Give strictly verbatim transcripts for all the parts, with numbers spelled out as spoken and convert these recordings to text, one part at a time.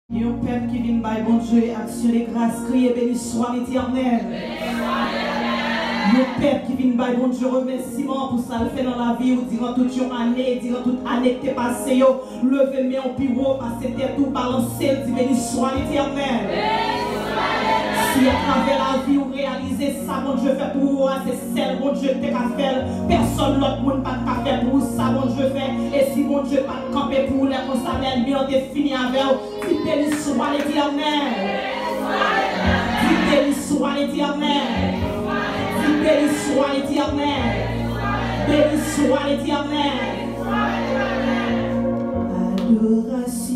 Yon pèp ki vin bay Bondye aksyon de gras, kriye, Béni soit l'Éternel. Yon pèp ki vin bay Bondye remèsiman pou sa l fè nan lavi w diran tout yon ane, diran tout ane ki te pase yo. Leve men w pi wo, pase tèt ou, balanse l, di, Béni soit l'Éternel. Si atravè lavi w reyalize sa Bondye fè pou ou a, se sèl Bondye ki te ka fè l, pèsòn lòt moun pa t ka fè pou ou sa Bondye fè. E si Bondye pa t kanpe pou ou lè konsa, lènmi an te fini avè w. Dis béni soit l'Éternel. Dis béni soit l'Éternel. Dis béni soit l'Éternel. Béni soit l'Éternel.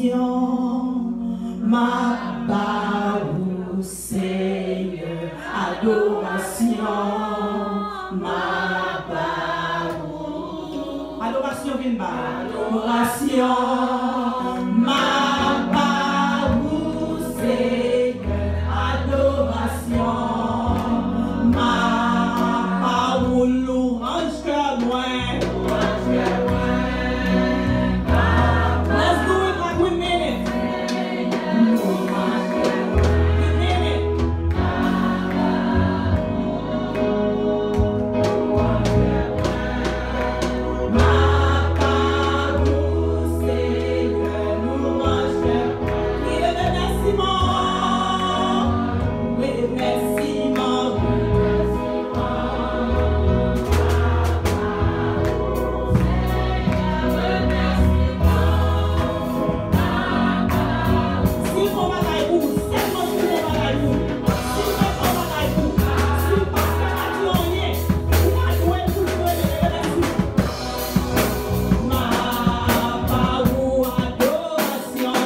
Adorasyon m ap ba ou, Senyè. Adorasyon m ap ba ou. Adorasyon vin ba. Adorasyon m ap ba ou, Senyè. Adorasyon m ap ba ou. Louanj kè mwen. Let's do it like we mean it. We mean it. Si l fè yon bagay pou ou, sèlman si l fè yon bagay pou ou. Si l pa fè yon bagay pou ou, si l pa fè pa di anyen, ou pa dwe tou premye remèsye. M ap ba ou adorasyon.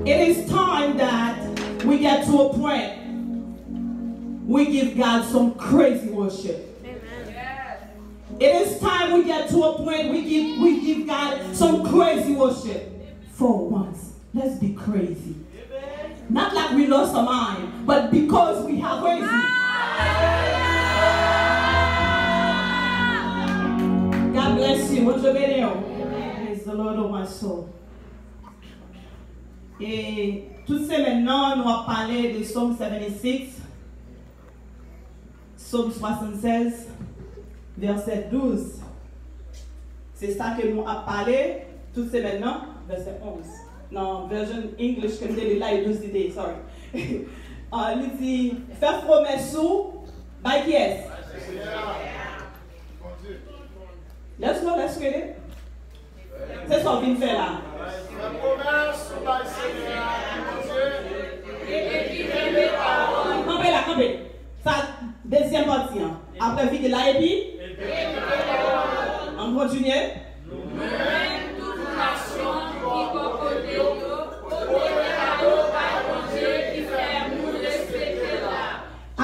It is time that we get to a point we give God some crazy worship. It is time we get to a point we give we give God some crazy worship. For once, let's be crazy. Not like we lost our mind, but because we are crazy. God bless you. Bondye beni w. Praise the Lord, oh my soul. E tout semèn nan, nou ap pale de Psaume seventy-six. Sòm swasannsèz, vèsè douz. Se sa ke nou ap pale tout semèn nan, vèsè onz. Nan version English ke m te li la, e douz li te ye, sorry. Ah, li di, fè pwomès ou bay kiyès? Let's go, let's read it. Se sa w vin fè la. Fè pwomès ou bay Senyè a ki Bondye. Kanpe la, kanpe. Sa, dezyèm pati an. Apre vigil la, epi? Ann kontinye. Nou menm, tout nasyon ki bò kote yo, pote kado bay Bondye ki fè nou respekte l la.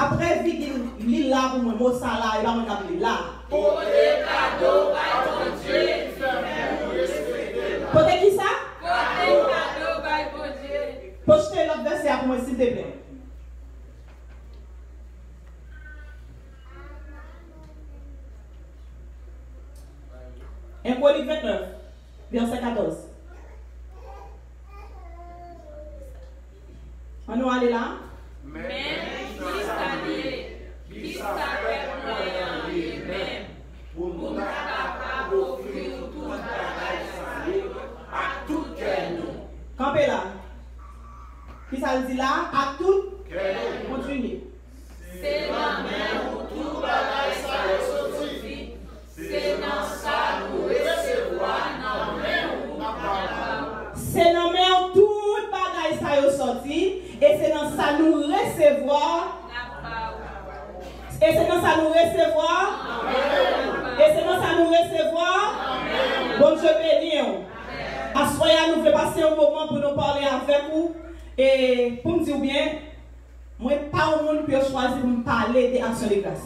Apre vigil, li la pou mwen, mo sa la, e pa mwen k ap li l la. Pote kado bay Bondye ki fè nou respekte l la. Pote ki sa? Pote kado bay Bondye. Poste lòt vèsè a pou mwen, silteplè. En Kronik vennèf, vèsè katòz. Ann nou ale la. Men kisa l ye? Kisa pèp mwen an ye menm? Pou nou ta kapab ofri w tout bagay sa yo ak tout kè nou. Kanpe la. Kisa l di la? Ak tout kè nou. Kontinye. Se nan men w tout bagay sa yo soti. Se nan sa nou resevwa nan men w n ap ba w. Se nan men w tout bagay sa yo sòti, e se nan sa nou resevwa. E se nan sa nou resevwa. E se nan sa nou resevwa. Bondye beni w. Aswè a, nou vle pase yon moman pou nou pale avèk ou. E pou m di w byen, pa yon moun pou yo chwazi pou m pale de aksyon de gras.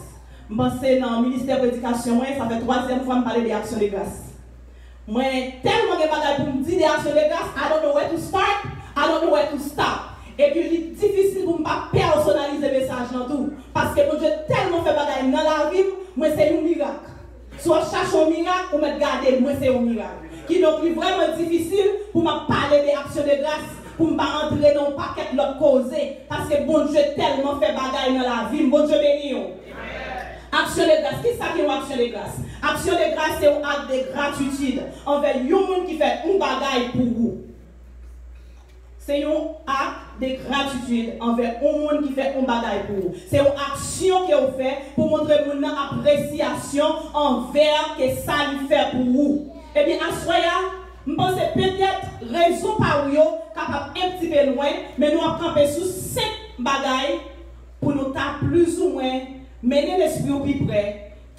M panse nan ministè predikasyon mwen, sa fè twazyèm fwa m pale de aksyon de gras. Mwen tèlman gen bagay pou m di de aksyon de gras, I don't know where to start, I don't know where to stop. Epi li difisil pou m pa pèsonalize mesaj lan tou. Paske Bondye tèlman fè bagay nan lavi m, mwen se yon mirak. Si w ap chache yon mirak, ou mèt gade, mwen se yon mirak. Kidonk, li vrèman difisil pou m ap pale de aksyon de gras, pou m pa antre nan yon pakèt lòt koze, paske Bondye tèlman fè bagay nan lavi m. Bondye beni w. Aksyon de gras, kisa ki yon aksyon de gras? Aksyon de gras se yon ak de gratitid anvè yon moun ki fè yon bagay pou ou. Se yon ak de gratitid anvè yon moun ki fè yon bagay pou ou. Se yon aksyon ke w fè pou montre moun nan apresyasyon anvè ke sa li fè pou ou. Ebyen, aswè a, m panse petèt rezon pa w yo kapab en pti pe lwen, men nou ap kanpe sou senk bagay pou nou ta plizoumwen mennen lespri w pi pre.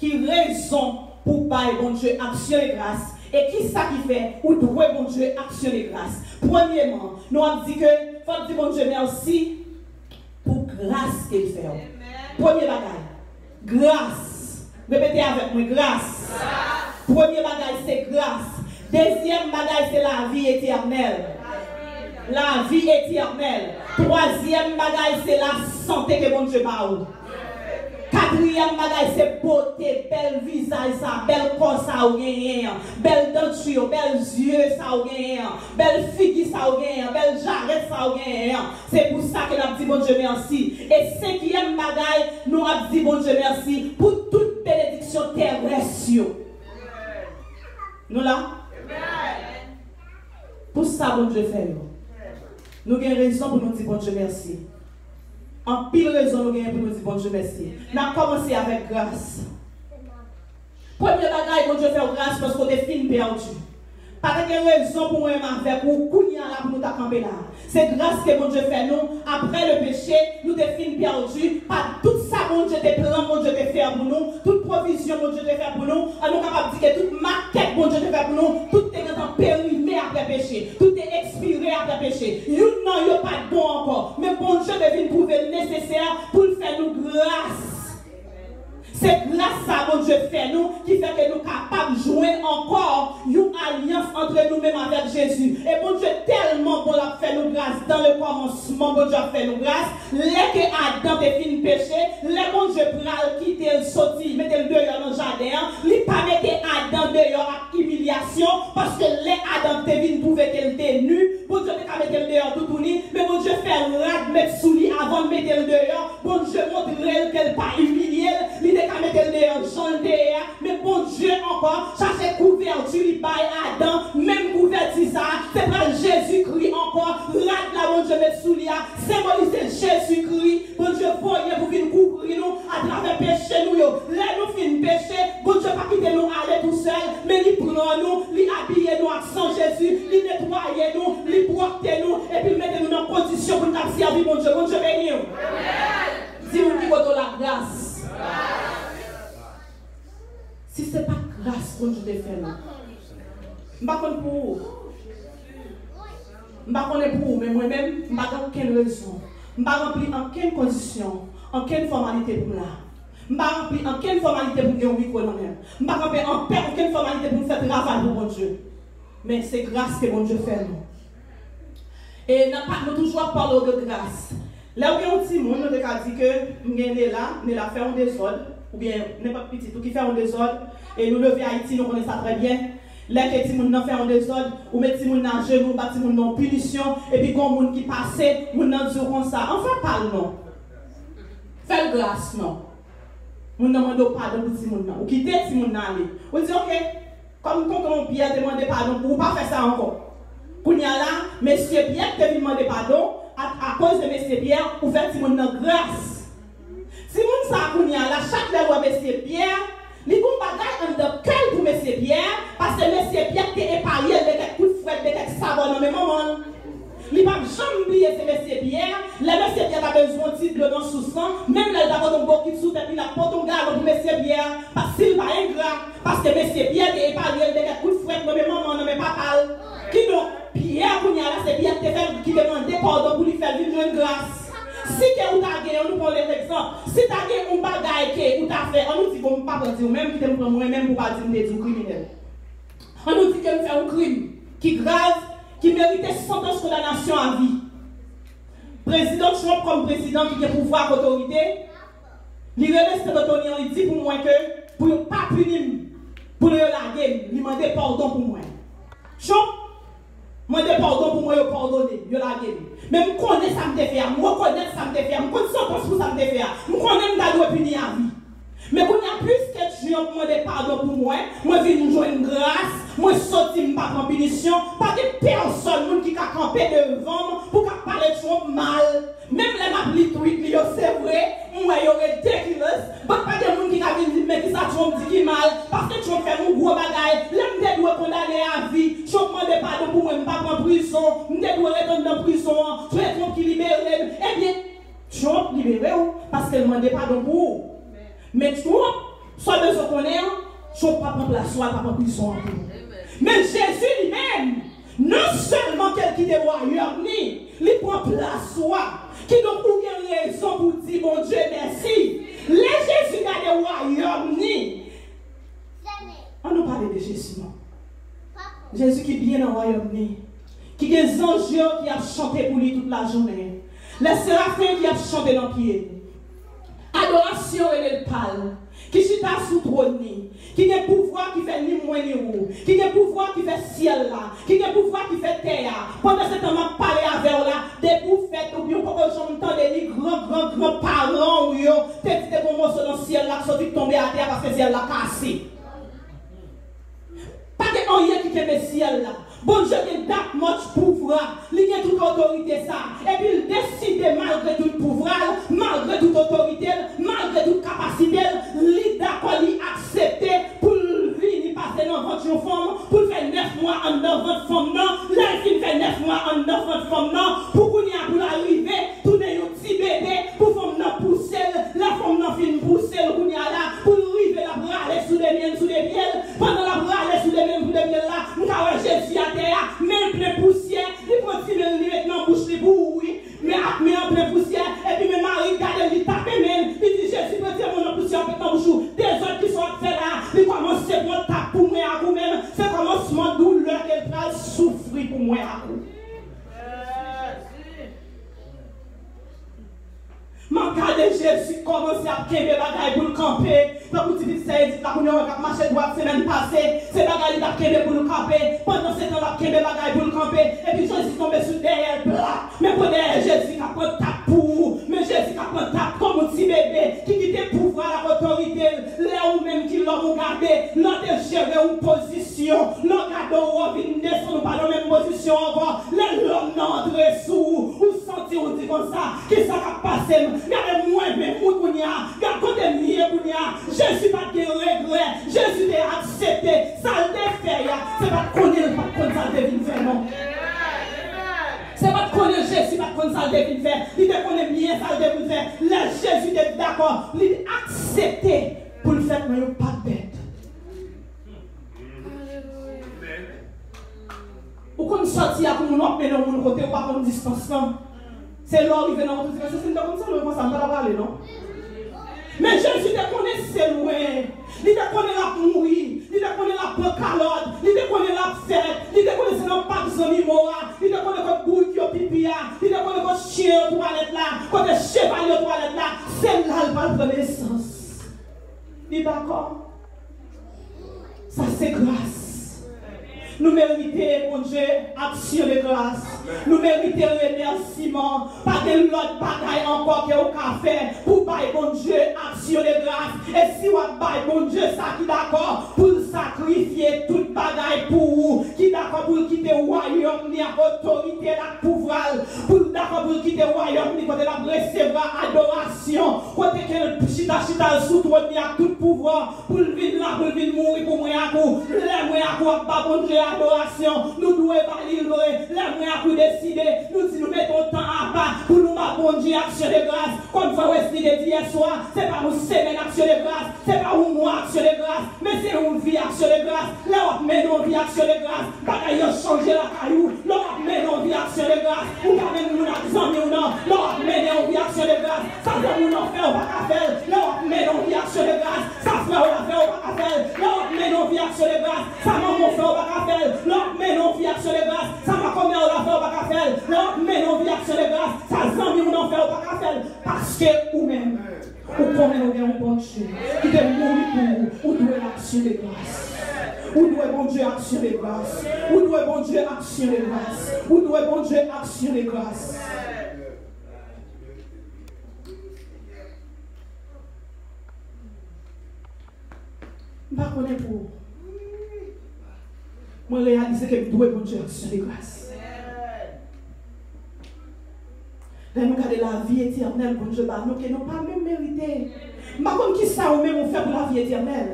Ki rezon pou w bay Bondye aksyon de gras? E kisa ki fè ou dwe Bondye aksyon de gras? Premyeman, nou ap di ke fò w di Bondye mèsi pou gras ke l fè w. Premye bagay, gras. Repete avèk mwen, gras. Premye bagay se gras. Dezyèm bagay se lavi etènèl. Lavi etènèl. Twazyèm bagay se lasante ke Bondye ba ou. Katriyèm bagay se bote, bèl vizaj sa, bèl kò sa ou genyen an, bèl danti yo, bèl zye sa ou genyen an, bèl figi sa ou genyen an, bèl jarèt sa ou genyen an. Se pou sa ke n ap di Bondye mèsi. E senkyèm bagay, nou ap di Bondye mèsi pou tout benediksyon terès yo. Nou la? Pou sa Bondye fè yo. Nou gen rezon pou nou di Bondye mèsi. Anpil rezon nou genyen pou nou di Bondye mèsi. N ap kòmanse avèk gras. Premye bagay, Bondye fè w gras paske w te fin pèdi. Pa te gen rezon pou mwen menm avèk ou kounye a la pou nou ta kanpe la. Se gras ke Bondye fè nou, apre le peche, nou te fin pèdi, pa tout sa Bondye te plan, Bondye te fè pou nou, tout pwovizyon Bondye te fè pou nou, an nou kapab di ke tout makèt Bondye te fè pou nou, tout te gentan perime apre peche, tout te ekspire apre peche. Youn nan yo pa t bon ankò, men Bondye te vin twouve l nesesè pou l fè nou gras. Se gras sa Bondye fè nou ki fè ke nou kapab jwenn ankò yon alyans antre nou menm avèk Jezi. E Bondye tèlman bon, l ap fè nou gras. Dan le kòmansman, Bondye ap fè nou gras. Lè ke Adan te fin peche, lè Bondye pral kite l soti, mete l deyò nan jaden an, li pa mete Adan deyò ak imilyasyon, paske lè Adan te vin twouve ke l te ni, Bondye te ka mete l deyò toutouni, men Bondye fè rad met sou li avan l mete l deyò. Bondye montre l ke l pa imilye l, li te ka mete l deyò jan l te ye a, men Bondye ankò chache kouvèti li bay Adan, menm kouvèti sa a, se pral Jezikri ankò, rad la Bondye met sou li a, senbolize Jezikri, Bondye voye pou vin kouvri nou atravè peche nou yo. Lè nou fin peche, Bondye pa kite nou ale tousèl, men li pran nou, li abiye nou ak san Jezi, li netwaye nou, li pwòpte nou, epi l mete nou nan kondisyon pou n t ap sèvi Bondye. Bondye beni w. Di moun ki kote w la gras. Si se pa gras Bondye te fè nou, m pa konn pou ou. M pa konnen pou ou, men mwen menm, m pa gen okenn rezon. M pa ranpli ankenn kondisyon, ankenn fòmalite pou m la. M pa ranpli ankenn fòmalite pou m gen yon mikwo nan men m. M pa kanpe ankenn fòmalite pou m fè travay pou Bondye. Men se gras ke Bondye fè nou. E nan pa, nou toujou ap pale de gras. Lè w gen yon timoun, nou te ka di ke m gen Nela, Nela fè yon dezòd, oubyen nenpòt pitit ou ki fè yon dezòd, e nou leve Ayiti, nou konnen sa trè byen. Lè ke timoun nan fè yon dezòd, ou met timoun nan ajenou, ou ba timoun nan yon pinisyon, epi gon moun ki pase, moun nan di w konsa, anfen pa l non. Fè l gras non. Moun nan mande w padon pou timoun nan. Ou kite timoun nan ale. Ou di, oke, kòm tonton Pyè te mande padon pou ou, pa fè sa ankò. Kounye a la, mesye Pyè te vin mande padon, a, akoz de mesye Pyè, ou fè timoun nan gras. Timoun sa a kounye a la, chak lè l wè mesye Pyè, li gon bagay anndan kè l pou mesye Pyè, paske mesye Pyè te epaye l de kèk kout frèt, de kèk sabò nan men manman l. Li p ap janm bliye se mesye Pyè, lè mesye Pyè ta bezwen yon ti dlo nan sous lan, menm lè l ta pote yon bokit sou tèt li, l ap pote yon galon pou mesye Pyè, pa, si l pa engra, paske mesye Pyè te epaye l de kèk kout frèt nan men manman l, nan men papa l. Kidonk, Pyè kounye a la, se Pyè ki te fè l, ki te mande padon pou li fè l vin jwenn gras. Si ke ou ta gen, ann nou pran yon lòt egzanp, si ta gen yon bagay ke ou ta fè, ann nou di, bon, m pa pran di w menm, kite m pran mwen menm pou w pa di m te di w kriminèl. Ann nou di ke m fè yon krim ki grav, ki merite santans kondanasyon avi. Prezidan Trump, kòm prezidan ki gen pouvwa ak otorite, li rele San Antonio, li di pou mwen ke pou yo pa pini m, pou yo lage m, li mande padon pou mwen. Trump mande padon pou mwen, yo padone m, yo lage m. Men m konnen sa m te fè a, m rekonèt sa m te fè a, m konn santans pou sa m te fè a. M konnen m ta dwe pini avi. Men kounye a, piske Trump mande padon pou mwen, mwen vin jwenn gras, mwen soti, m pa pran pinisyon, pa gen pèsòn moun ki ka kanpe devan m pou ka pale Trump mal. Menm lè m ap li tweet li yo, se vre, m wè yo ridiculous, but pa gen moun ki ka vin di m, men kisa Trump di ki mal, paske Trump fè m yon gwo bagay. Lè m te dwe kondane avi, Trump mande padon pou mwen, m pa pran prizon, m te dwe ret anndan prizon an, se Trump ki libere m. Ebyen, Trump libere w paske l mande padon pou ou. Men Trump, sa w bezwen konnen an, Trump pa pran plas ou a, l pa pran prizon an pou ou. Men Jezi li menm, non sèlman ke l kite wayòm ni, li pran plas ou a. Kidonk, ou gen rezon pou di Bondye mèsi. Lè Jezi gade wayòm ni, ann nou pale de Jezi non. Jezi ki byen nan wayòm ni, ki gen zanj yo ki ap chante pou li tout lajounen. Lè serafen ki ap chante nan pye l. Adorasyon rele l pa l, ki chita sou twòn ni, ki gen pouvwa ki fè ni mwen ni ou, ki gen pouvwa ki fè syèl la, ki gen pouvwa ki fè tè a. Pandan se tan m ap pale avè w la, depi w fèt oubyen w poko janm tande ni gran, gran, gran paran w yo te di te gon moso nan syèl la k soti k tonbe atè a paske syèl la kase. Pa gen anyen ki kenbe syèl la. Bondye gen that much pouvwa. Li gen tout otorite sa. Epi l deside, malgre tout pouvwa l, malgre tout otorite l, malgre tout kapasite l, li dakò, li aksepte pou l vini pase nan vant yon fanm, pou l fè nèf mwa anndan vant fanm nan. Lè l fin fè nèf mwa anndan vant fanm nan, pou kounye a pou l arive tounen yon ti bebe, pou fanm nan pouse l. Lè fanm nan fin pouse l kounye a la, pou l rive, l ap rale sou de men l, sou de pye l. Pandan l ap rale sou de men l, sou de pye l la, m ka wè Jezi atè a, men l plen pousyè, li pran ti men l, li met nan bouch li pou wouri. Men ak men an plen pousyè, epi men Mari gade l, li tape men l, li di, Jezi, retire men w nan pousyè, w met nan bouch ou. Dezòd ki sa w ap fè la a? Li kòmanse pran tap pou mwen ak ou menm. Se kòmansman doulè ke l pral soufri pou mwen ak ou. M ap gade Jezi kòmanse ap kenbe bagay pou l kanpe. Tankou ti pitit sè Edit la, kounye a w ap mache dwat semèn pase, se bagay li t ap kenbe pou l kanpe. Pandan se tan l ap kenbe bagay pou l kanpe, epi Jezi tonbe sou dèyè l, plap. Men pou dèyè Jezi k ap pran tap pou ou. Men Jezi k ap pran tap kòm yon ti bebe ki kite pouvwa l ak otorite l. Lè ou menm ki lòm ou gade, lè w te jere yon pozisyon, lè w gade w vin desann, ou pa nan menm pozisyon ankò. Lè lòm nan antre sou ou, ou santi w di konsa, kisa k ap pase m? Gade mwen menm, wi, kounye a, gade kote m ye kounye a. Jezi pa t gen regrè, Jezi te aksepte sa l te fè a. Se pa t konnen l pa t konn sa l te vin fè non. Se pa t konnen Jezi pa t konn sa l te vin fè. Li te konnen byen sa l te vin fè. Lè Jezi te dakò, li aksepte pou l fèt nan yon pak bèt. Ou konn sòti ak yon moun, w ap mennen yon moun kote ou pa konn distans lan. Se lè w rive nan wout ou di, men si m te konn sa lwen konsa, m pa t ap ale non. Men Jezi te konnen se lwen. Li te konnen l ap mouri. Li te konnen l ap pran kalòt. Li te konnen l ap fèt. Li te konnen se nan pak zanimo a. Li te konnen kote bourik yo pipi a. Li te konnen kote chen yo twalèt la. Kote cheval yo twalèt la. Se la l pral pran nesans. Li dakò. Sa se gras. Nou merite, Bondye, aksyon de gras. Nou merite remèsiman. Pa gen lòt bagay ankò ke w ka fè pou bay Bondye aksyon de gras. E si w ap bay Bondye sa ki dakò pou l sakrifye tout bagay pou ou, ki dakò pou l kite wayòm li ak otorite l ak pouvwa l, pou l dakò pou l kite wayòm li kote l ap resevwa adorasyon, kote ke l chita, chita l sou twòn li ak tout pouvwa, pou l vin la, pou l vin mouri pou mwen ak ou. Lè mwen ak ou ap ba Bondye adorasyon, nou dwe ba li l vre. Lè mwen ak ou deside, nou di nou mete yon tan apa pou nou ba Bondye aksyon de gras. Kòm frè Wesley te di yè swa, se pa yon semèn aksyon de gras, se pa yon mwa aksyon de gras, men se yon vi aksyon de gras. Lè w ap mennen yon vi aksyon de gras, bagay yo chanje lakay ou. Lè w ap mennen yon vi aksyon de gras, ou pa menm moun ak zanmi w nan. Lè w ap mennen yon vi aksyon Sa moun nan fè, ou pa ka fè l. Lè w ap mennen yon vi aksyon de gras, sa frè w la fè, ou pa ka fè l. Lè w ap mennen yon vi aksyon de gras, sa manman w fè, ou pa ka fè l. Lè w ap mennen yon vi aksyon de gras, sa makomè w la fè, ou pa ka fè l. Lè w ap mennen yon vi aksyon de gras, sa zanmi w nan fè, ou pa ka fè l. Paske ou menm, ou konnen ou gen yon Bondye ki te mouri pou ou. Ou dwe aksyon de gras. Ou dwe Bondye aksyon de gras. Ou dwe Bondye aksyon de gras. Ou dwe Bondye aksyon de gras. M pa konnen pou ou. Mwen reyalize ke m dwe Bondye aksyon de gras. Lè nou gade lavi etènèl Bondye ba nou, ke nou pa menm merite. M pa konn kisa ou menm ou fè pou lavi etènèl.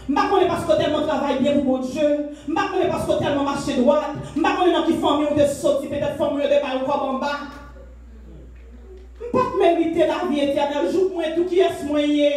M pa konnen paske w tèlman travay byen pou Bondye. M pa konnen paske w tèlman mache dwat. M pa konnen nan ki fanmi ou te soti. Petèt fanmi ou yo te ba yon kòb anba. M pa t merite lavi etènèl. Jouk mwen tou, kiyès mwen ye?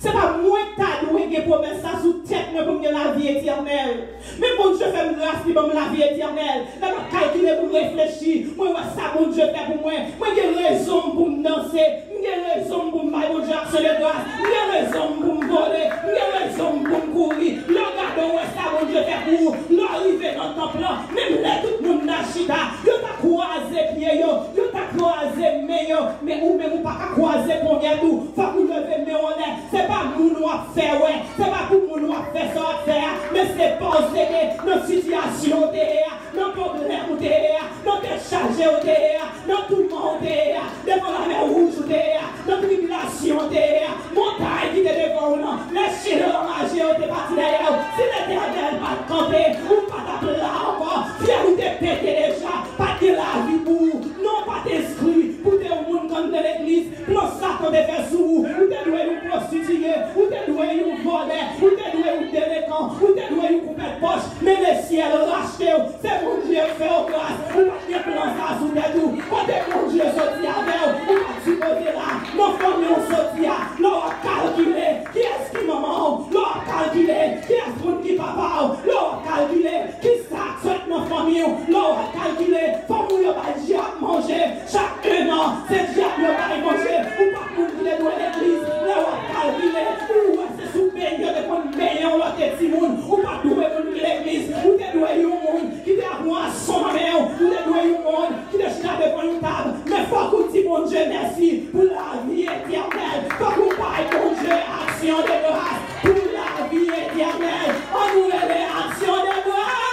Se pa mwen k ta dwe gen pwomès sa sou tèt mwen pou m gen lavi etènèl. Men Bondye fè m gras, li ban m lavi etènèl. Lè m ap kalkile pou m reflechi, mwen wè sa Bondye fè pou mwen. Mwen gen rezon m pou m danse. M gen rezon m pou m bay Bondye aksyon de gras. M gen rezon m pou m vole. M gen rezon m pou m kouri. Lè w gade, w wè sa Bondye fè pou ou. Lè w rive nan tanp lan, menm lè tout moun ta chita, yo ta kwaze pye yo, yo ta kwaze men yo. Men ou menm, ou pa ka kwaze ponyèt ou. Fòk ou leve men w anlè. Se pa moun w ap fè wè. Se pa pou moun w ap fè sa w ap fè a. Men se paske nan sitiyasyon w te ye a, nan pwoblèm ou te ye a, nan tèt chaje ou te ye a, nan touman ou te ye a, devan lamè wouj ou te ye a, nan tribilasyon ou te ye a, montay ki te devan ou nan, lè chenn anraje yo te pati dèyè ou, si Letènèl pa t kanpe, ou pa t ap la ankò, fyèl ou te pete deja, pa t gen lavi pou ou, non w pa t enskri pou te yon moun k antre legliz. Plan Satan te fè sou ou. Ou te dwe yon pwostitiye, ou te dwe yon vòlè, ou te dwe yon delenkan, ou te dwe yon koupèt pòch. Men lesyèl rachte w. Se Bondye k fè w gras. Ou pa t gen plan sa sou tèt ou. Kote Bondye soti avè w, ou pa t sipoze la. Nan fanmi w soti a, lè w ap kalkile, kiyès ki manman w? Lè w ap kalkile, kiyès moun ki papa w? Lè w ap kalkile, kisa k fèt nan fanmi w? Lè w ap kalkile, fanmi w yo bay dyab manje. Chak ennan, se dyab yo bay manje. Ou pa t moun ki te dwe legliz. Lè w ap kalkile, ou wè se sou beny yo te konn benyen w lè w te timoun. Ou pa t dwe moun ki legliz. Ou te dwe yon moun ki te ak yon ason nan men w. Ou te dwe yon moun ki te chita devan yon tab. Men fòk ou di Bondye mèsi pou lavi etènèl. Fòk ou bay Bondye aksyon de gras pou lavi etènèl. Ann nou rele aksyon de gras!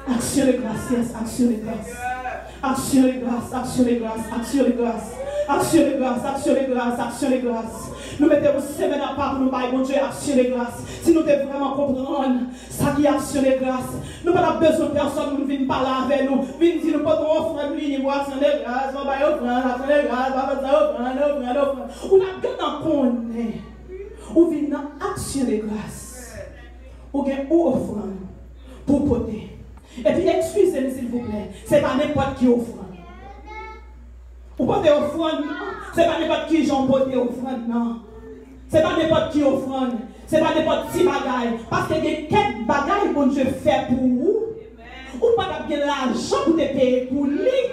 Aksyon de gras, yes, aksyon de gras. Aksyon de gras, aksyon de gras, aksyon de gras. Aksyon de gras, aksyon de gras, aksyon de gras. Nou mete yon semèn apa pou nou bay Bondye aksyon de gras. Si nou te vrèman konprann sa ki aksyon de gras, nou pa t ap bezwen pèsòn moun vin pale avè nou, vin di nou pote yon ofrann vini pou aksyon de gras, pa bay ofrann, aksyon de gras, pa fè sa, ofrann, ofrann, ofrann. Ou t ap gentan konnen ou vin nan aksyon de gras. Ou gen yon ofrann pou w pote. Epi, eskize m, silvouplè, se pa nenpòt ki ofrann. Ou pote ofrann nan, se pa nenpòt ki jan w pote ofrann nan. Se pa nenpòt ki ofrann, se pa nenpòt ti bagay. Paske gen kèk bagay Bondye fè pou ou, ou pa t ap gen lajan pou te peye pou li.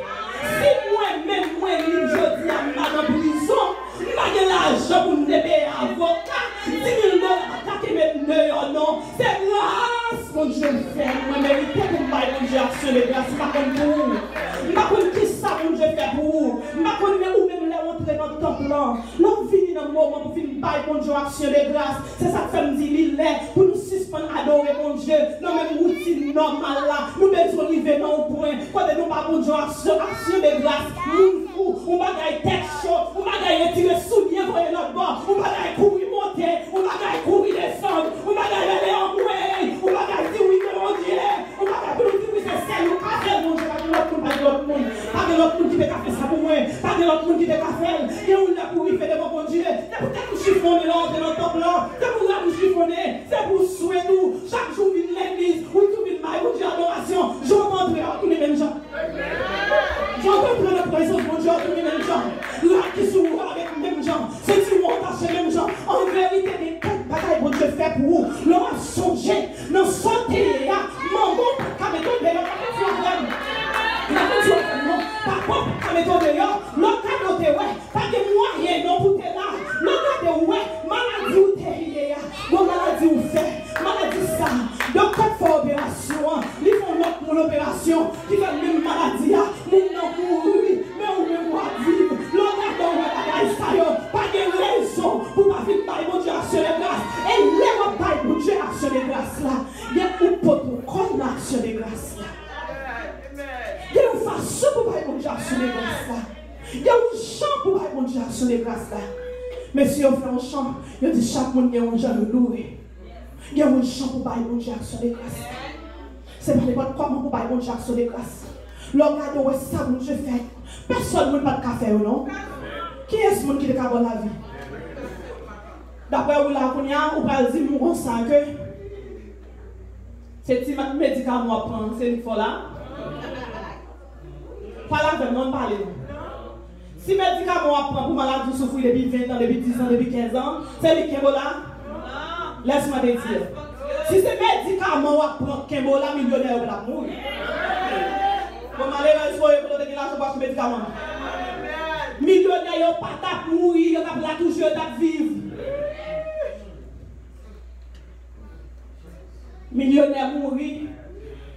Si mwen menm, mwen menm jodi a, m pa nan prizon, m pa gen lajan pou m te peye avoka. Di mil dola pa ta kenbe m deyò, non. Se gras Bondye fè m. Mwen merite pou m bay Bondye aksyon de gras. M pa konn pou ou. M pa konn kisa Bondye fè pou ou. M pa konn, men ou menm lè w antre nan tanp lan, lè w vini nan moman pou vin bay Bondye aksyon de gras, se sa k fè m di li lè pou nou sispann adore Bondye nan menm woutin nòmal la. Nou bezwen rive nan yon pwen kote nou ba Bondye aksyon, aksyon de gras. Moun fou, yon bagay tèt cho, yon bagay retire soulye voye lòt bò, yon bagay kouri monte, yon bagay kouri desann, yon bagay rele anmwey, yon bagay di wi men Bondye, yon bagay pou nou di wi se sèl ou ka fè l Bondye, pa gen lòt moun, pa gen lòt moun, pa gen lòt moun ki te ka fè sa pou mwen, pa gen lòt moun ki te ka fè l. Gen yon lè pou rive devan Bondye, se pou tèt ou chifonnen lè w antre nan tanp lan, se pou rad ou chifonnen, se pou swe tou, chak jou w vin legliz, ou tou vin bay Bondye adorasyon, jou w antre a w tounen menm jan. Jan w te antre nan prezans Bondye a, w tounen menm jan. Rad ki sou ou a ret menm jan. Senti w antache menm jan. An verite, gen kèk bagay Bondye fè pou ou. Lè w ap sonje nan sa w te ye a, manman w pa t ka mete w deyò, pa t ap fè w vrèman. ki fè menm maladi a, moun nan mouri, men ou menm w ap viv. Lè w gade w wè bagay sa yo, pa gen rezon pou w pa vin bay Bondye aksyon de gras. E lè w ap bay Bondye aksyon de gras la, gen ou pot ou kòm nan aksyon de gras la. Gen yon fason pou bay Bondye aksyon de gras la. Gen yon jan pou bay Bondye aksyon de gras la. Mesye yo fè yon chan, yo di chak moun gen yon jan yo loure. Gen yon jan pou bay Bondye aksyon de gras. Se pa nenpòt kòman pou bay Bondye aksyon de gras. Lè w gade w wè sa Bondye fè, pèsòn moun pa t ka fè yo non. Kiyès moun ki te ka ba w lavi? Daprè ou la kounye a, ou pral di m konsa ke se ti ma- medikaman w ap pran, se li k fè w la? Pale avè m non, m pale non. Si medikaman w ap pran pou maladi w soufri depi ven an, depi diz an, depi kenz an, se li k kenbe w la? Laisse-moi te dire. Si se medikaman w ap pran k kenbe w la, milyonè yo pa t ap mouri. Bon, malerèz pou yo, kote w te gen lajan pou achte medikaman? Milyonè yo pa t ap mouri, yo t ap la toujou, yo t ap viv. Milyonè mouri,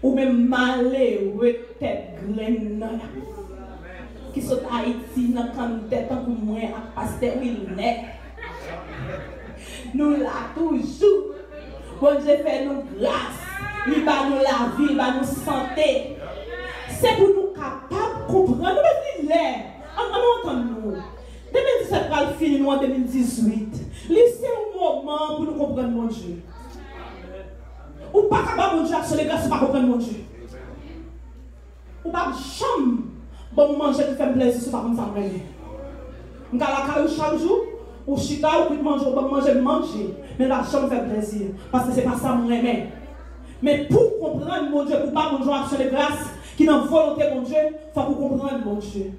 ou menm malere tèt grenn nan ki sot Ayiti nan kanntè tankou mwen ak pastè Wilner. Nou la toujou. Bondye fè nou gras. Li ba nou lavi, li ba nou sante. Se pou nou kapab konprann. Nou bezwen lè. Ann, ann nou antann nou. De mil disèt pral fini, nou an de mil dizuit. Li se yon moman pou nou konprann Bondye. Ou pa ka ba Bondye aksyon de gras si w pa konprann Bondye. Ou p ap janm ban m manje ki fè m plezi si w pa konn sa m renmen. M ka lakay ou chak jou, ou chita, ou kwit manje, ou ban m manje, m manje, men l p ap janm fè m plezi, paske se pa sa m renmen. Men pou w konprann Bondye, pou w ba Bondye yon aksyon de gras ki nan volonte Bondye, fòk ou konprann Bondye.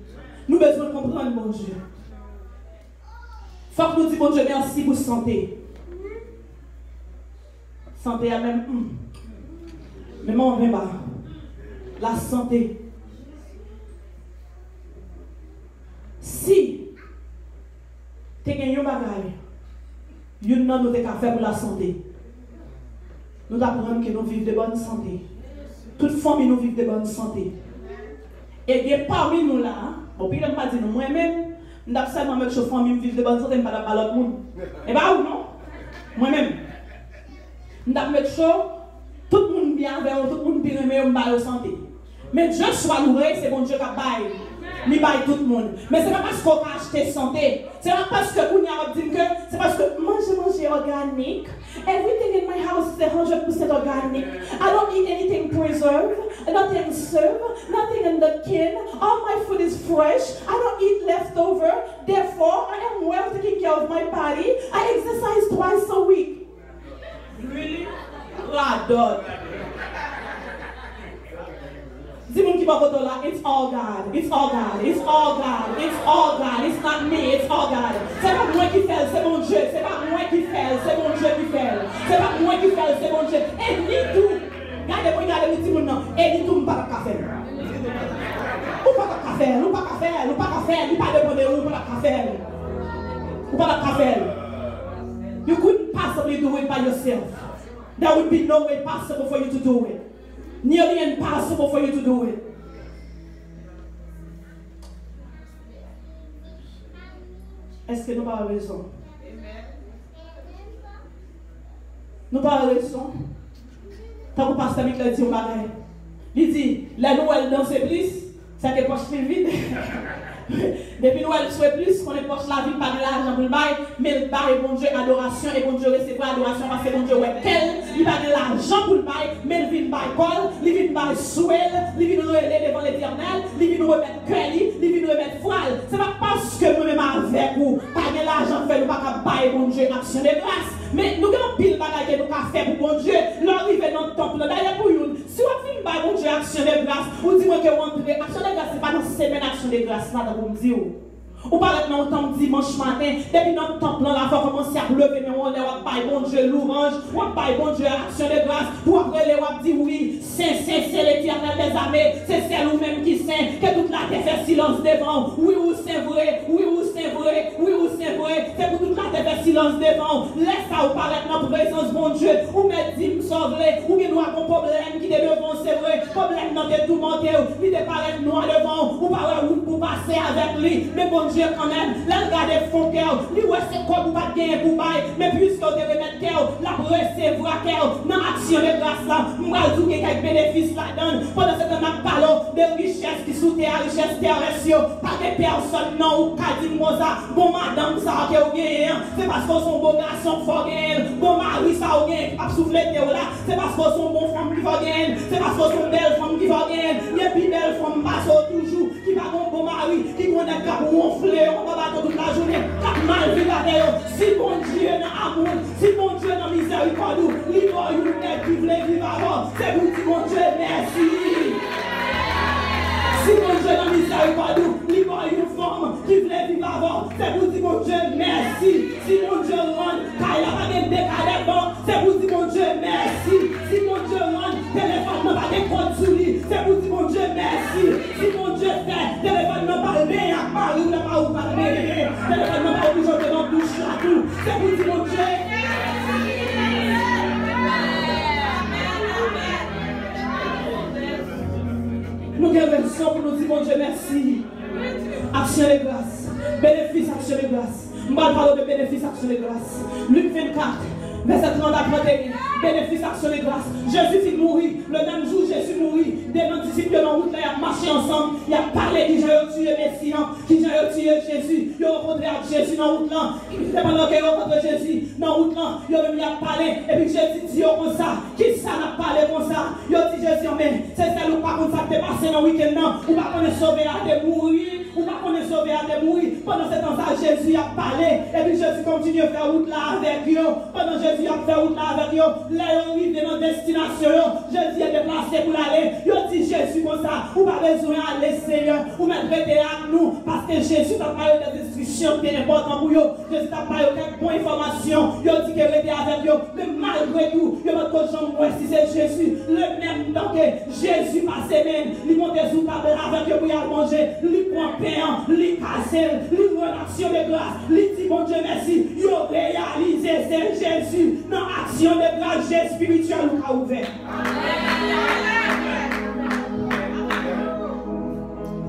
Nou bezwen konprann Bondye. Fòk nou di Bondye mèsi pou sante. Sante a menm, hmm. Menm anven ba. La sante. Si te gen yon bagay, youn nan nou te ka fè pou la sante, nou t ap rann ke nou viv de bòn sante. Tout fanmi nou viv de bòn sante. E gen pami nou la, bon, piga m pa di nou, mwen menm, m t ap sèlman make sure fanmi m viv de bòn sante, m pa t ap ba lòt moun. E pa ou non. Mwen menm. M t ap make sure tout moun m byen avè yo, tout moun m pi renmen yo, m ba yo sante. Men Dye swa louwe, se Bondye k ap bay. Li bay tout moun. Men se pa paske w ka achte sante. Se pa paske kounye a w ap di m ke se paske m manje manje òganik. Everything in my house is a hundred percent organic. I don't eat anything preserved, nothing served, nothing in the can. All my food is fresh. I don't eat leftover. Therefore, I am well taking care of my body. I exercise twice a week. Really? Radòt. Di moun ki bò kote w la, it's all God, it's all God, it's all God, it's all God, it's not me, it's all God. Se pa mwen ki fè l, se Bondye, se pa mwen ki fè l, se Bondye ki fè l. Se pa mwen ki fè l, se Bondye. E li tou, gade mwen, gade mwen timoun nan, e li tou m pa t ap ka fè l. Ou pa t ap ka fè l, ou pa ka fè l, ou pa ka fè l, li pa depann de ou, ou pa t ap ka fè l. Ou pa t ap ka fè l. You couldn't possibly do it by yourself. There would be no way possible for you to do it. Nearly impossible for you to do it. Èske nou pa wè rezon? Nou pa wè rezon? Tankou pastè Miklè di yon bagay. Li di, lè nou wè l danse plis, sèke pòch li vid. Depi nou wè l swe plis, konnen pòch la vid, pa gen lajan pou l bay, men l bay Bondye adorasyon e Bondye resevwa adorasyon paske Bondye wè kè l, li pa gen lajan pou l bay, men l vin bay kò l, li vin bay swe l, li vin rele devan Letènèl, li vin remèt kè li, li vin remèt fwa l. Se pa paske mwen menm avèk ou pa gen lajan k fè nou pa ka bay Bondye aksyon de gras, men nou gen anpil bagay ke nou ka fè pou Bondye lè w rive nan tanp lan. Dayè pou youn, si w ap vin bay Bondye aksyon de gras, ou di mwen ke w antre. Aksyon de gras, se pa nan semèn aksyon de gras la, tankou m di w. Ou parèt nan yon tanp dimanch maten, depi nan tanp lan la, fò w kòmanse ap leve men w anlè, w ap bay Bondye louwanj, w ap bay Bondye aksyon de gras, pou w ap rele, w ap di, wi, sen, sen, sen, Letènèl dèzame, se sèl ou menm ki sen, ke tout latè fè silans devan w. Wi, ou sen vre, wi, ou sen vre, wi, ou sen vre, se pou tout latè fè silans devan w. Lè sa a ou parèt nan prezans Bondye, ou mèt di m sa w vle, ou gen dwa gon pwoblèm ki te devan w, se vre, pwoblèm nan te toumante w, li te parèt nwa devan w, ou pa wè wout pou w pase avèk li, men Bondye kanmenm, lè l gade fon kè w, li wè se kòb ou pa t genyen pou bay, men piske w te remèt kè w, l ap resevwa kè w nan aksyon de gras la. M pral di w gen kèk benefis ladan l. Pandan se tan n ap pale w de richès ki sou tè a, richès terès yo, pa gen pèsonn nan ou k ka di m konsa, bon, madanm sa a ke w genyen an, se paske w se yon bon gason k fè w genyen l. Bon, mari sa a w genyen ki p ap souflete w la, se paske w se yon bon fanm ki fè w genyen l. Se paske w se yon bèl fanm ki fè w genyen l. Gen pi bèl fanm pase w toujou, ki pa gen yon bon mari, ki gen yon nèg k ap wonfle yo anba baton tout lajounen, k ap mal viv avè yo. Si Bondye nan amou w, si Bondye nan mizèrikòd ou, li ba w yon nèg ki vle viv avè w, se pou w di Bondye mèsi. Si Bondye nan mizèrikòd ou, li ba w yon fanm ki vle viv avè w, se pou w di Bondye mèsi. Si Bondye rann kay la pa gen dekadèk bò, se pou w di Bondye mèsi. Si Bondye rann telefòn nan pa gen kòd sou li, se pou w di Bondye mèsi. Si Bondye fè telefòn nan pa al benyen ak mari w lè mari w pa al benyen, telefòn nan pa oblije antre nan douch la tou, se pou w di Bondye. Nou gen rezon pou nou di Bondye mèsi. Aksyon de gras. Benefis aksyon de gras. M pral pale w de benefis aksyon de gras. Lik vennkat, vèsè trant a trannteyen. Benefis aksyon de gras. Jezi fin mouri. Le menm jou Jezi mouri, de nan disip yo nan wout la, y ap mache ansanm, y ap pale kijan yo tiye Mesi an, kijan yo tiye Jezi. Yo rankontre ak Jezi nan wout lan. Se pandan ke yo rankontre Jezi nan wout lan, yo menm y ap pale. Epi Jezi di yo konsa, kisa n ap pale konsa? Yo di Jezi, men, se sèl ou k pa konn sa k te pase nan wikenn nan. Ou pa konnen Sovè a te mouri. Ou pa konnen Sovè a te mouri. Pandan se tan sa, Jezi ap pale. Epi Jezi kontinye fè wout la avèk yo. Pandan Jezi ap fè wout la avèk yo, lè yo rive nan destinasyon yo, Jezi deplase pou l ale. Yo di Jezi konsa, ou pa bezwen ale, Senyè. Ou mèt rete ak nou. Paske Jezi t ap ba yo de enstriksyon ki te enpòtan pou yo. Jezi t ap ba yo kèk bon enfòmasyon. Yo di ke rete avèk yo. Men malgre tou, yo pa t ko janm wè si se Jezi. Le menm tan ke Jezi pase men l, li monte sou tab la avèk yo pou y al manje. Li pran pen an, li kase l, li rann aksyon de gras, li di Bondye mèsi. Yo reyalize se Jezi. Nan aksyon de gras, je espirityèl ou ka ouvè.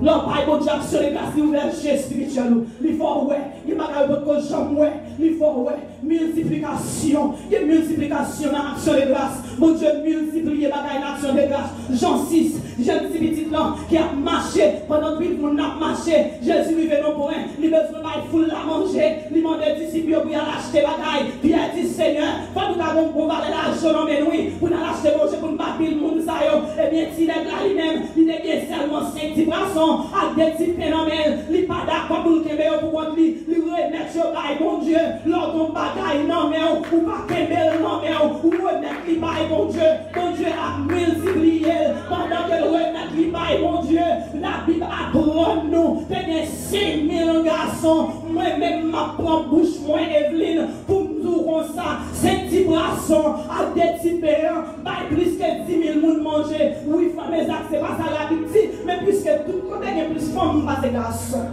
Lè w bay Bondye aksyon de gras, li ouvè je espirityèl ou. Li fè w wè gen bagay ou potko janm wè. Li fè w wè miltiplikasyon. Gen miltiplikasyon nan aksyon de gras. Bondye miltipliye bagay nan aksyon de gras. Jan sis, jèn ti pitit lan ki ap mache. Pandan tout moun ap mache, Jezi rive nan pwen, li bezwen bay foul la manje. Li mande disip yo pou y al achte bagay. Pyè di, Senyè, fò nou ta gen yon bon valè lajan nan men nou, wi, pou n al achte manje pou n ba pil moun sa yo. Ebyen, ti nèg la li menm, li te gen sèlman senk ti pwason ak de ti pen nan men l. Li pa dakò pou l kenbe yo pou kont li. Li remèt yo bay Bondye. Lè w gen yon bagay nan men w, ou pa kenbe l nan men w, ou remèt li bay Bondye. Bondye ap miltipliye l. Pandan ke l remèt li bay Bondye, Labib aprann nou te gen senk mil gason. Mwen menm, m ap pran bouch mwen, Eveline, pou m di w konsa, senk ti pwason ak de ti pen an bay plis ke dis mil moun manje. Wi, frè m Ezak, se pa sa Labib di, men piske tout kote gen plis fanm pase gason.